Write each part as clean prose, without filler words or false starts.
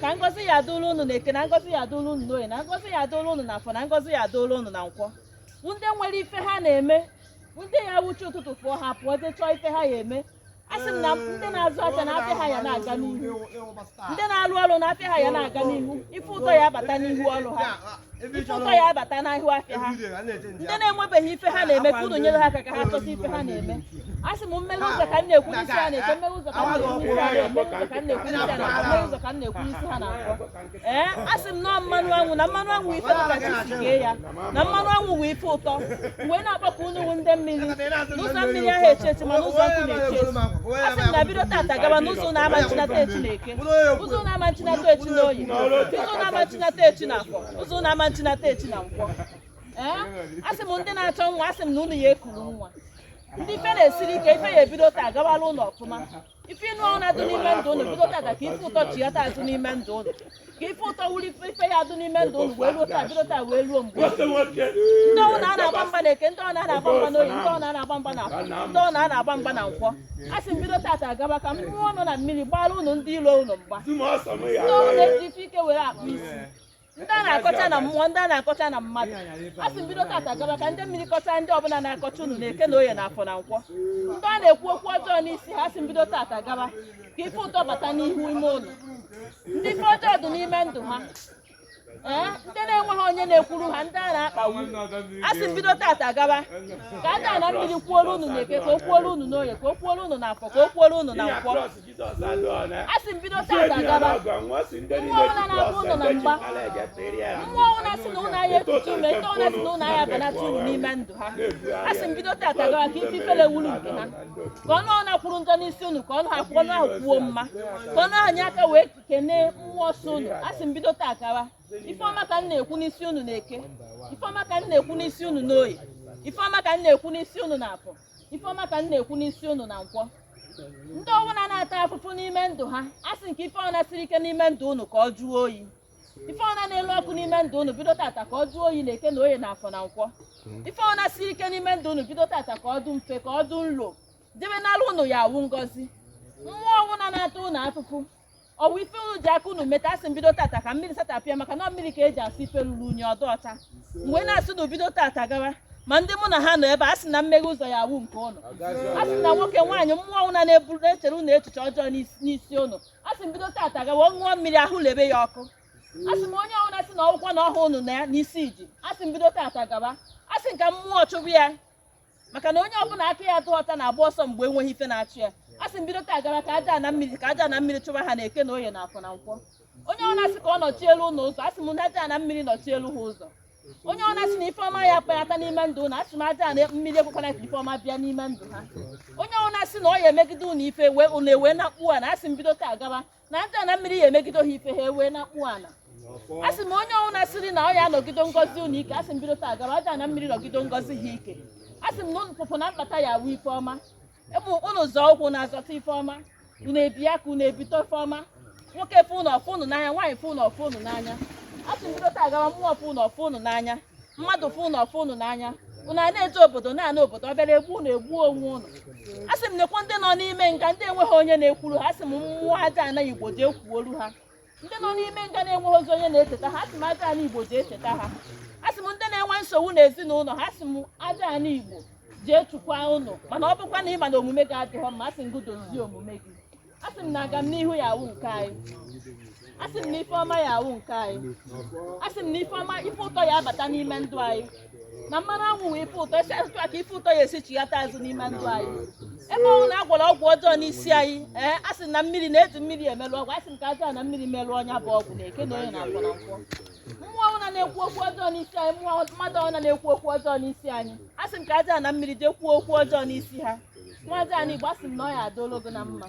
Ka ngọzi ya adụrụ unu na Eke, na ngọzi ya adụrụ unu n'Oye, na ngọzi ya adụrụ unu na Afọ, na ngọzi ya adụrụ unu na Nkwọ. Ndị nwere ife ha na-eme, ndị ya wuchi ụtụtụ pụọ, ha pụọ jee chọọ ife ha ya eme. A sị m na ndị na-azụ afịa, na afịa ha ya na-aga n'ihu. Ndị na-arụ ọrụ, na afịa ha ya na-aga n'ihu. Ife ụtọ ya abata n'ihu ọrụ ha, ife ụtọ ya abata n'ihu afịa ha. Ndị na-enwebeghị ife ha na-eme, ka unu nyere ha aka ka ha chọta ife ha na-eme. A sị m, mmeghe ụzọ ka m na-ekwu n'isi ha na-eke, mmeghe ụzọ ka m na-ekwu n'isi ha na-eme, ụzọ ka m na-ekwu n'isi ha na-eke, mmeghe ụzọ ka m na-ekwu n'isi ha na-akpọ. Ee, a sị m nọọ mmanụ anwụ, na mmanụ anwụ ife dịka chi si kee ya, na mmanụ anwụ wụ ife ụtọ. Wee na-akpọkọ unu wụ ndị mmiri, n'ụzọ mmiri ahụ echi echi, mana ụzọ nkụ na-echi echi. A sị m na bido tata gaba, n'ụzọ na-ama nchinata echi na Eke, ụzọ na-ama nchinata echi na Oye, ụzọ na-ama nchinata echi na Afọ, ụzọ na-ama nchinata echi na Nkwọ. Ee, asị m ndị na-achọ nwa, asị m na unu ya ekuru nwa. Ndị ife na-esiri ike, ife ya ebido taa gawala ụlọ ọfụma. Ife ịnụ ọnụ adụ n'ime ndụ unu, bido taa ka ife ụtọ chighata azụ n'ime ndụ unu, ka ife ụtọ wuru ife ya adụ n'ime ndụ unu wee ruo taa, bido taa wee ruo mgbe ndị ọnwụ na a na-agba mgba na Eke, ndị ọ na a na-agba mgba n'Oyi, ndị ọ na a na-agba mgba na Afọ, ndị ọ na a na-agba mgba na Nkwọ. A sị m bido tata gaba, ka mmụọ nọ na mmiri gbara unu ndị ilo unu mgba. Ndị ọnwụ na-eji ife ike were akpụ isi, ndị a na-akọcha na mmụọ, ndị a na-akọcha na mmadụ, a sị m bido tata gaba, ka ndị mmiri kọcha ndị ọbụla na-akọcha unu na Eke na Oye na Afọ na Nkwọ. Ndị a na-ekwu okwu ọjọọ n'isi ha, sị m bido tata gaba, ka ife ụtọ bata n'ihu ime ụlọ. Ndị ife ọjọọ dị n'ime ndụ ha, ee, ndị na-enweghị onye na-ekwuru ha, ndị a na-akpagbu, a sị m bido tata gaba, ka aja na mmiri kwuoro unu na Eke, ka o kwuoro unu n'Oye, ka o kwuoro unu na Afọ, ka o kwuoro unu na Nkwọ. A sị m bido tata gaba, mmụọ ọbụla na-agba unu na mgba, mmụọ ọbụla sị na ụnụ ahịa ekutu ume, ndị ọbụla sị na ụnụ ahịa abanata uru n'ime ndụ ha, a sị m bido tata gawa, ka ife ifele wuru nke ha, ka ọnụ ọna kwuru njọ n'isi unu, ka ọnụ ha ọnụ ahụ kwuo mma, ka ọnụ ahụ nye aka wee kenee mmụọ sọ unu. A sị m bido taa gawa, ifeọma ka m na-ekwu n'isi unu na Eke, ifeọma ka m na-ekwu n'isi unu n'Oye, ifeọma ka m na-ekwu n'isi unu na Afọ, ifeọma ka m na-ekwu n'isi unu na Nkwọ. Ndị ọbụla na-ata afụfụ n'ime ndụ ha, a sị nke ife ọna siri ike n'ime ndụ unu, ka ọ jụọ oyi. Ife ọna na-elu ọkụ n'ime ndụ unu, bido tata ka ọ jụọ oyi na Eke na Oye na Afọ na Nkwọ. Ife ọna siri ike n'ime ndụ unu, bido tata ka ọ dụ mfe, ka ọ dụ nlo, debe n'ala unu ya awụ ngọzi. Mmụọ ọbụla na-ata unu afụfụ, ọwụ ife unu ji aka unu meta, asị m bido tata ka mmiri satapụ ya, maka na mmiri ka eji asụ ife ruru unyi ọdụ ọcha. Mgbe na-asị na bido tata gawa, ma ndị mụ na ha nọ ebe a, sị na mmeghe ụzọ ya awụ nke ụnụ. A sị na nwoke, nwaanyị, mmụọ ụna na-eburu na-echere unu echiche ọjọọ n'isi unu, a sị m bido tata gawa, ọ ṅụọ mmiri ahụ lebe ya ọkụ. A sị m onye ọbụla sị na ọgwụkwọ na ọhụụ unu na ya n'isi iji, a sị m bido tata gaba, a sị nka mmụọ chụbụ ya, maka na onye ọbụla aka ya dị ọcha na-agba ọsọ mgbe enweghị ife na-achụ ya. A sị m bido taa gara, ka aja na mmiri, ka aja na mmiri chụba ha na Eke na Oye na Afọ na Nkwọ. Onye ọ na-asị ka ọ nọchie elu ụlọ ụzọ, asị m na aja na mmiri nọchie elu ha ụzọ. Onye ọ na-asị na ife ọma ya akpata n'ime ndụ ụnụ, asị m aja na mmiri ekwekwana ka ife ọma bịa n'ime ndụ ha. Onye ọ na-asị na ọ ya emegide ụnụ ife wee ụnụ ewee nakpuo ana, asị m bido taa gaba, na aja na mmiri ya emegide ha ife, ha ewee nakpuo ana. Asị m onye ọbụla sịrị na ọ ya anọgido ngọzi unu ike, asị m bido taa gaba, aja na mmiri nọgido ngọzi ha ike. Asị m na ụnụ pụpụ na mkpata ya awụ ife ọma. Ebe unu zọọ ụkwụ na-azọta ife ọma, unu ebi aka unu ebito ife ọma. Nwoke fụ unu ọfụ unu n'anya, nwaanyị fụ unu ọfụ unu n'anya. Asị m bido taa gawa, mmụọ fụ unu ọfụ unu n'anya, mmadụ fụ unu ọfụ unu n'anya. Unu a na-eje obodo na-ana obodo, ọ bịara egbu unu egbuo onwe unu. Asị m nekwa ndị nọ n'ime nga, ndị enweghị onye na-ekwuru ha, asị m mmụọ aja ana Igbo jee kwuoru ha. Ndị nọ n'ime nga na-enweghị ozi onye na-echeta ha, asị m aja ana Igbo jee cheta ha. Asị m ndị na-enwe nsogbu n'ezinụlọ ha, asị m aja ana Igbo jee chukwa unu. Mana ọ bụkwa na ịma na omume gị adịghọ mma, asị m gị dozie omume gị. Asị m na aga m n'ihu ya awụ nke anyị. Asị m na ife ọma ya awụ nke anyị. Asị m na ife ọma, ife ụtọ ya abata n'ime ndụ anyị, na mmanụ anwụ wee ife ụtọ esi atụtụ aka, ife ụtọ ya esi chighata azụ n'ime ndụ anyị. Ebe ọ na agwọrọ ọgwụ ọjọọ n'isi anyị, ee, asị m na mmiri na-eji mmiri emelụ ọgwụ, asị m ka aja na mmiri melụ ọnya bụ ọgwụ na Eke na Oye na Afọ na Nkwọ. Mmụọ ọbụla na-ekwu okwu ọjọọ n'isi anyị, mmụọ mmadụ ọbụla na-ekwu okwu ọjọọ n'isi anyị, asị m ka aja na mmiri jee kwuo okwu ọjọọ n'isi ha. Nwa aja na Igbo, asị m na ọ ya adolo gị na mma.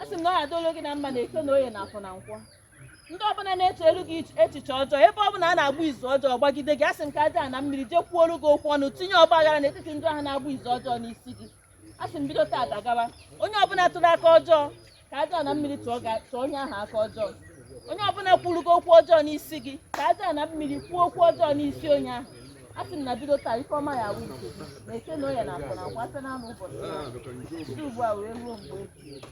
Asị m na ọ ya adolo gị na mma na Eke na Oye na Afọ na Nkwọ. Ndị ọbụla na-eche elu gị echiche ọjọọ, ebe ọbụla a na-agba izu ọjọọ gbagide gị, asị m ka aja na mmiri jee kwuolu gị okwu ọnụ, tinye ọgba aghara n'etiti ndị ahụ na-agba izu ọjọọ n'isi gị. Asị m bido taata gawa, onye ọbụla tụrụ aka ọjọọ, ka aja na mmiri tụọ onye ahụ aka ọjọọ. Onye ọbụla kwuru gị okwu ọjọọ n'isi gị, ka aja na mmiri kwuo okwu ọjọọ n'isi onye ahụ. Asị m na bido taa, ife ọma ya awụ nke gị na Eke na Oye na Afọ na Nkwọ, afọ na-anọ ụbọchị site ugbu a wee ruo mgbe ebighị ebi.